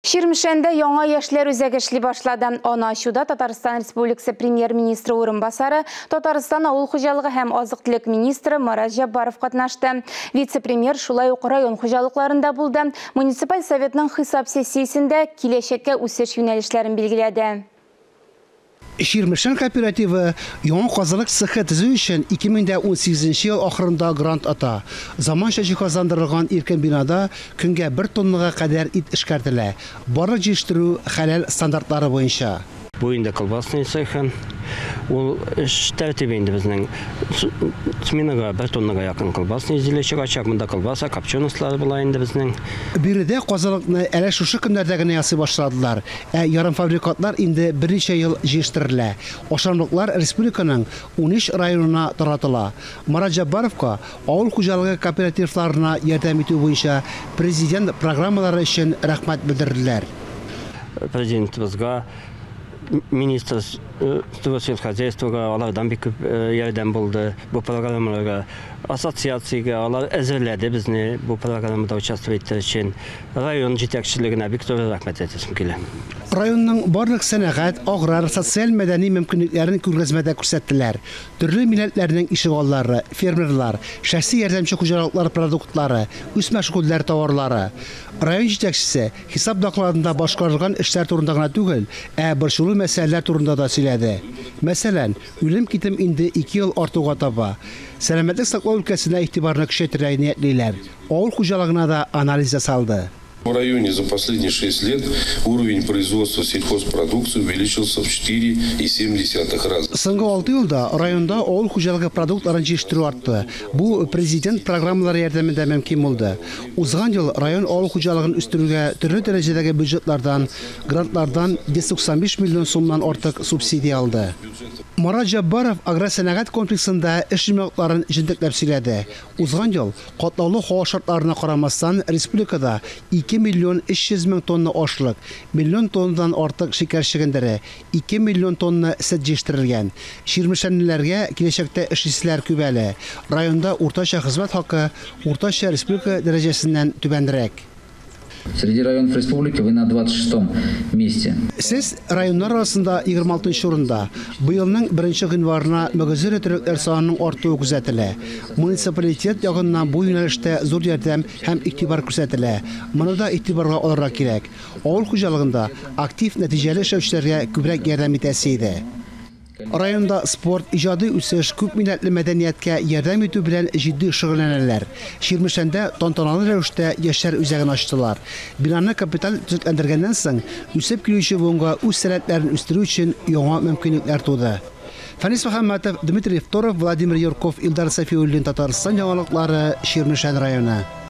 Чирмешәндә яңа яшьләр үзәге эшли башлады. Аны ачуда Татарстан Республикасы премьер-министры урынбасары, Татарстан авыл хуҗалыгы һәм азык-төлек министры Марат Җәббаров катнашты. Вице-премьер шулай ук район хуҗалыкларында булды. Муниципаль советның хисап сессиясендә киләчәккә үсеш юнәлешләрен билгеләде. Чирмешән кооперативы яңа казылык цехы төзү өчен 2018 ел ахырында грант ота. Заманча җиһазландырылган иркен бинада көнгә бер тоннага кадәр ит эшкәртелә. Барлык җитештерү хәләл стандартлары буенча. Бу инде колбасный цехы. Ул эш тәртибе инде безнең сменага бер тоннага якын колбасный изделие чыгачак. Монда колбаса, копченостьлар була инде безнең. Биредә казылыкны әле шушы көннәрдә генә ясый башладылар. Ә ярымфабрикатлар инде берничә ел җыештырыла. Ашамлыклар республиканың 13 районына таратыла. Марат Җәббаровка авыл хуҗалыгы кооперативларына ярдәм итү буенча президент программалары өчен рәхмәт белдерделәр. Президентыбызга, министрство сельскохозяйствога алардан бик күп ярдәм булды бу программаларга. Ассоциациягә алар әзерләде безне бу программада участвовать итәр өчен. Район җитәкчелегенә бик зур рәхмәт әйтәсем килә. Районның барлык сәнәгать, аграр, социаль-мәдәни мөмкинлекләрен күргәзмәдә күрсәттеләр. Төрле милләтләрнең ишегаллары, фермерлар, шәхси ярдәмче хуҗалыклар продуктлары, үзмәшгульләр товарлары. Район җитәкчесе хисап докладында башкарылган эшләр турында гына түгел, ә борчулы мәсьәләләр турында да сөйләде. Мәсәлән, үлем-китем инде 2 ел артуга таба. Сәламәтлек саклау өлкәсенә игътибарны көчәйтергә ниятлиләр. Авыл хуҗалыгына да анализ ясалды. В районе за последние 6 лет уровень производства сельхозпродукции увеличился в 4,7 раза. Соңгы 6 елда районда авыл хуҗалыгы продуктларын җитештерү артты. Бу президент программалары ярдәмендә мөмкин булды. Узган ел район авыл хуҗалыгын үстерүгә төрле дәрәҗәдәге бюджетлардан, грантлардан 195 миллион сумнан артык субсидия алды. Марат Җәббаров агросәнәгать комплексында эш йомгакларын җентекләп сөйләде. Узган ел катлаулы һава шартларына карамастан республикада 2 миллион 300 мең тонна ашлык, миллион тоннадан артык шикәр чөгендере, 2 миллион тонна сөт җитештерелгән. Чирмешәнлеләргә киләчәктә эшлиселәр күп әле. Районда уртача хезмәт хакы уртача республика дәрәҗәсеннән түбәнрәк. Среди районов республики вы на 26-м месте. Сез районнар арасында 26 урында. Быелның 1 гыйнварына мөгезле терлекләр санының артуы күзәтелә. Муниципалитет ягыннан бу юнәлештә зур ярдәм һәм игътибар күрсәтелә. Моны да игътибарга алырга кирәк. Авыл хуҗалыгында актив нәтиҗәле эшләүчеләргә күбрәк ярдәм итәсе иде. Районда спорт, иҗади үсеш, күп милләтле мәдәнияткә ярдәм итү белән җитди шөгыльләнәләр. Чирмешәндә тантаналы рәвештә яшьләр үзәген ачтылар. Бинаны капиталь төзекләндергәннән соң, үсеп килүче буынга үз сәләтләрен үстерү өчен яңа мөмкинлекләр туды. Фәнис Мөхәммәтов, Дмитрий Второв, Владимир Юрков, Илдар Сафиуллин, Татарстан яңалыклары, Чирмешән районы.